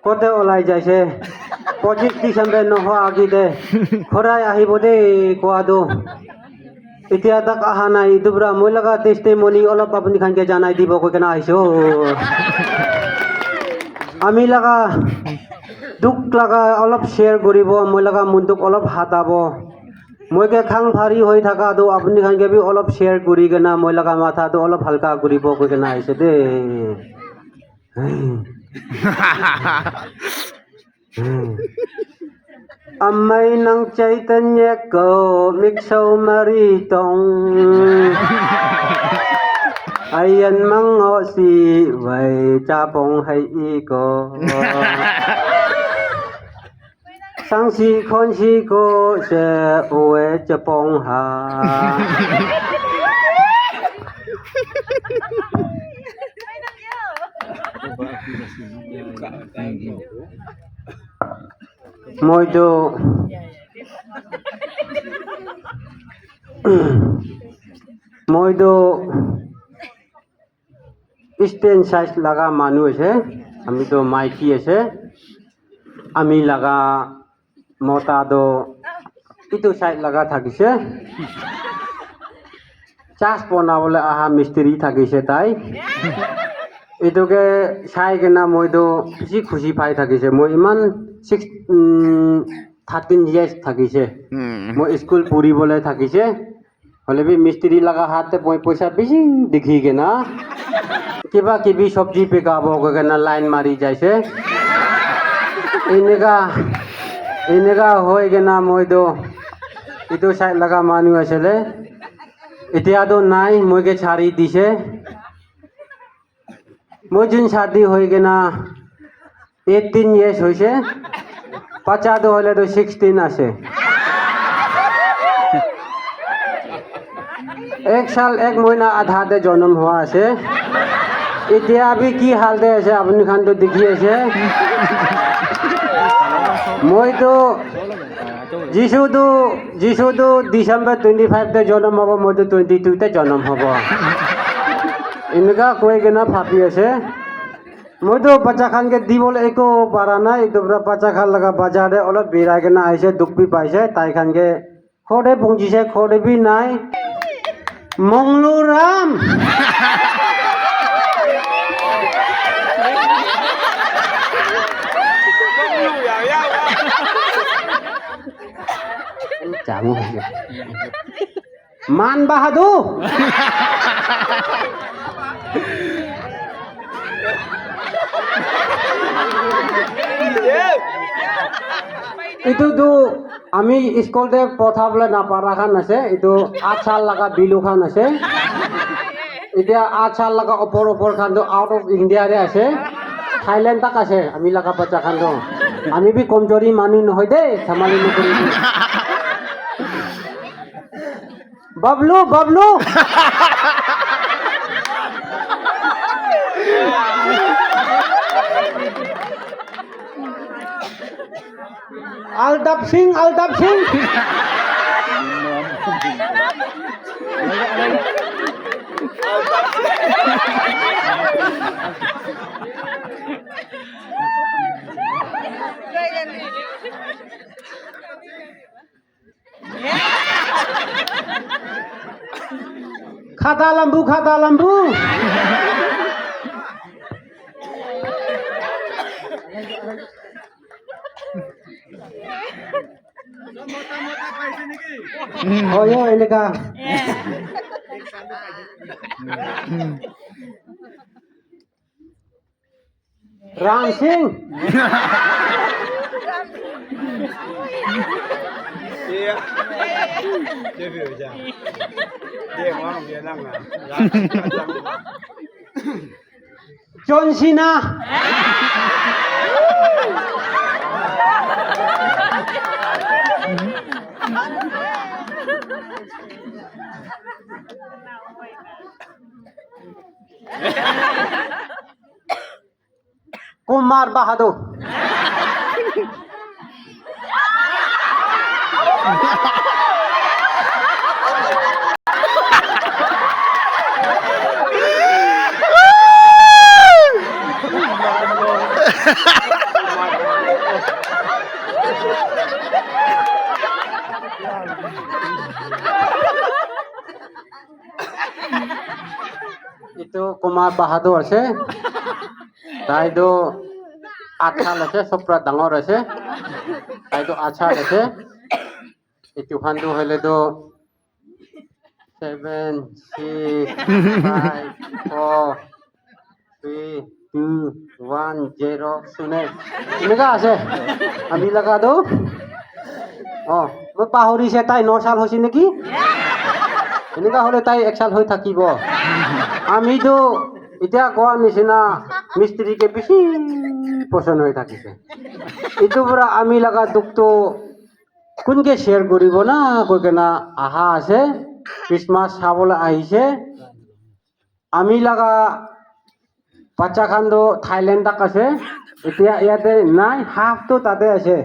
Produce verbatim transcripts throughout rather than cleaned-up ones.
Kote olai jaise? Pochis December nohoa agi te ghurai ahibo de koa tu. Etia tak aha nai, etu para moi laga testimony olop apni khan ke janai dibo koi kena ahisu. Ami laga dukh laga olop share kuribo, moi laga mon dukh olop hatabo. Moi ke khang phari hoi thaka tu apni khan ke bi olop share kuri kena moi laga matha tu olop halka kuribo koi kena ahise de. Amai nang Chaitanya ko mikso mari tong. Ayan mango si wai chapong hai iko. Sangsi khonsi ko se oe chapong ha. Moi tu, moi tu Eastern side laga manu ase, ami tu maiki ase, ami laga mota tu etu side laga thakise. Church bonabole aha mistri thakise tai. Etu ke sai kena moi tu bishi khushi pai thakise. Moi iman six, um, thirteen years thakise. Hmm. Moi school puri bole thakise. Hoile bi mistri laga hath te moi poisa bishi dikhi kena kiba kibi sabji bikabo koi kena line mari jaise. Eneka, eneka hoi kena moi tu etu side laga manu asile. Etia tu nai, moi ke chari dise. Moi jin shadi hoi kena eighteen years hoise. Bacha tu hoile tu sixteen ase. Ek sal ek mohina adha te jonom hua ase. Etia abhi ki hal te ase apni khan tu dikhi ase. Moi tu Jisu tu, Jisu tu December twenty five te jonom hobo, moi tu twenty two te jonom hobo. Eneka koi kena bhabi ase. Moi tu bacha khan ke dibole eko para nai, etu para bacha khan laga bazar te olop birai kena aise, dukh bi paise, tai khan ke ghor te punchise, ghor te bi nai. Monglu Ram. Man Bahadur. Etu tu ami school te potha bole na para khan ase. Etu aat sal laga bilu khan ase. Etia aat sal laga opor opor khan tu out of India te ase. Thailand tak ase ami laga bacha khan tu. Ami bi komjori manu nohoi de, dhamali nokori de. Bablu, Bablu. Aldap Singh, Aldap Singh. Khata lambu, khata lambu. Oh, yo, eneka. Ram Singh. John Cena. Kumar Bahadur. Etu Kumar Bahadur ase. Tai tu achal ase, sob para dangor ase. Tai tu achal ase. Etu khan tu hoile tu seven, six, five, four, three, two, one, zero, sune. Eneka ase. Ami laga tu. Oh, moi pahori se tai no sal hoise neki? Eneka hole tai ek sal hoi thakibo. Ami tu etia koa nisina mistri ke bishi poson hoi thakise. Etu para ami laga dukh tu kun ke share kuribo na koi kena aha ase Christmas sabole ahise. Ami laga bacha khan tu Thailand tak ase, etia yate nai, half tu tate ase.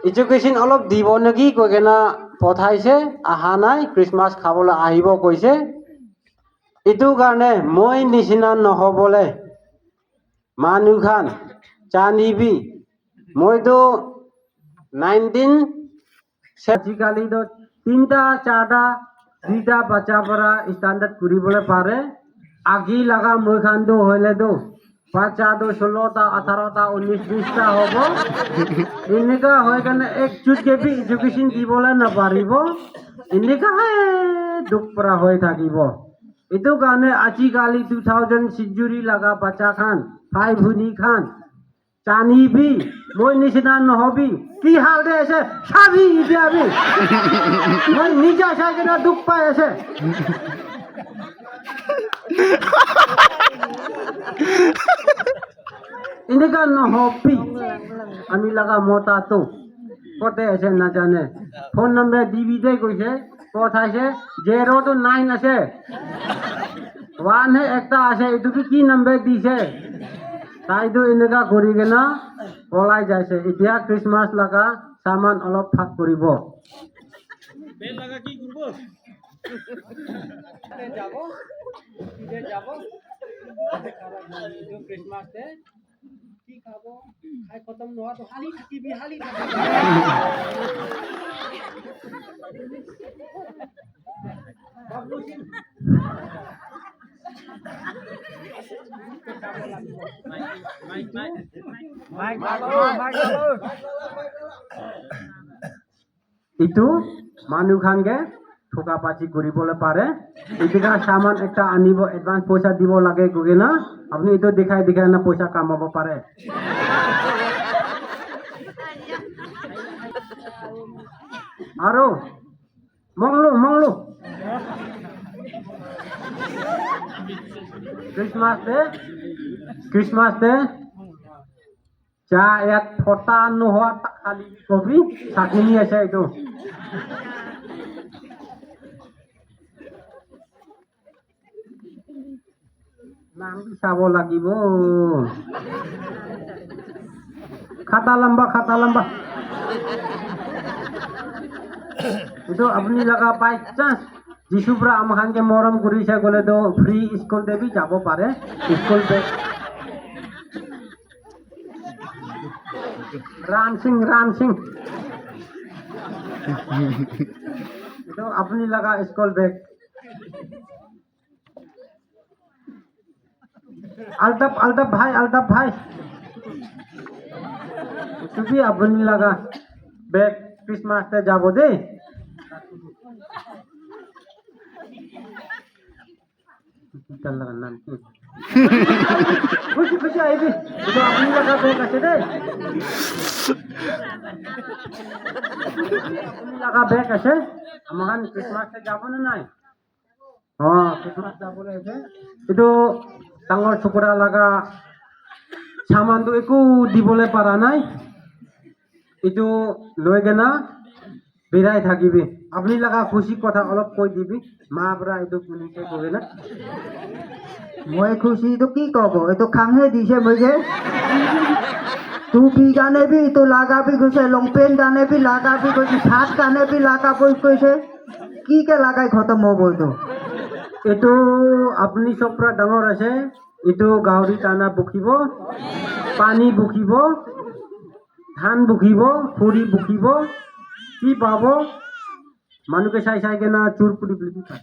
Education olop dibo neki koi kena pothaise, aha nai, Christmas khabole ahibo koise. Etu karne moi nisina nohobole manu khan janibi, moi tu nineteen, ajikali tu tinta, charta, duita bacha para standard kuribole pare. Agi laga moi khan tu hoile tu bacha tu solo ta, atharo ta, unis, bis ta hobo. Eneka hoi kena ek chut ke bi education dibole naparibo. Eneka he dukh para hoi thakibo. Etu karne ajikali two thousand century laga bacha khan, bhai bhuni khan, janibi, moi nisina nohobi. Ki hal de ase, sabi etia bi. Moi nija sai kena dukh pai ase. Eneka nohobi. Ami laga mota tu kote ase najane. Phone number dibi de koise. Pothaise, zero to nine ase. One he ekta ase, etu bi ki number dise? Tai tu eneka kuri kena polai jaise. Etia Christmas laga saman olop bhag kuribo. Bel laga ki kuribo? Jabo. Jabo. Etu Christmas te Ki khabo? Khai khotom noa to hali thakibi, hali thakibi. Babu Singh. Mike, Mike, Mike. Mike, Mike, Mike. Etu manu khan ke thoka baji kuri bole pare. Etu ka saman ekta ani bo, advance poisa di bo lage koi kena apni etu dikhai dikhai na poisa kamabo pare. Aro monglo monglo Christmas te, Christmas te. Ja, yat phota nohoa tak khali kobi sakini ase etu. Naam bi sabo lagibo. Khata lamba, khata lamba. Etu apni laga by chance Jisu para ama khan ke morom kuri se kole to free school te bi jabo pare. School te. Ram Singh, Ram Singh. Etu apni laga school bag. Altaf, Altaf bhai, Altaf bhai. Etu bi apni laga bag Christmas te jabo de. Etu laga naam ki? Khushi khushi ahibi. Etu apni laga bag ase de. Apni laga bag ase. Ama khan Christmas te jabo na nai? Oh, Christmas jabo le ase. Etu dangor chokra laga saman tu eku dibole para nai. Etu loi kena birai thakibi. Apni laga khushi kotha olop koi dibi. Ma para etu kuni ke koi na. Moi khushi tu ki kobo? Etu khang he dise moi ke. Tupi kane bi etu laga bi koise, long pant kane bi laga bi koise, shirt kane bi laga bi koise. Ki ke lagai khotom hobo etu? Etu apni sob para dangor ase. Etu gauri tana bukhibo, pani bukhibo. Dhan bukibo, khuri bukibo, ki pabo? Manu ke sai sai kena chur kuri bili khai.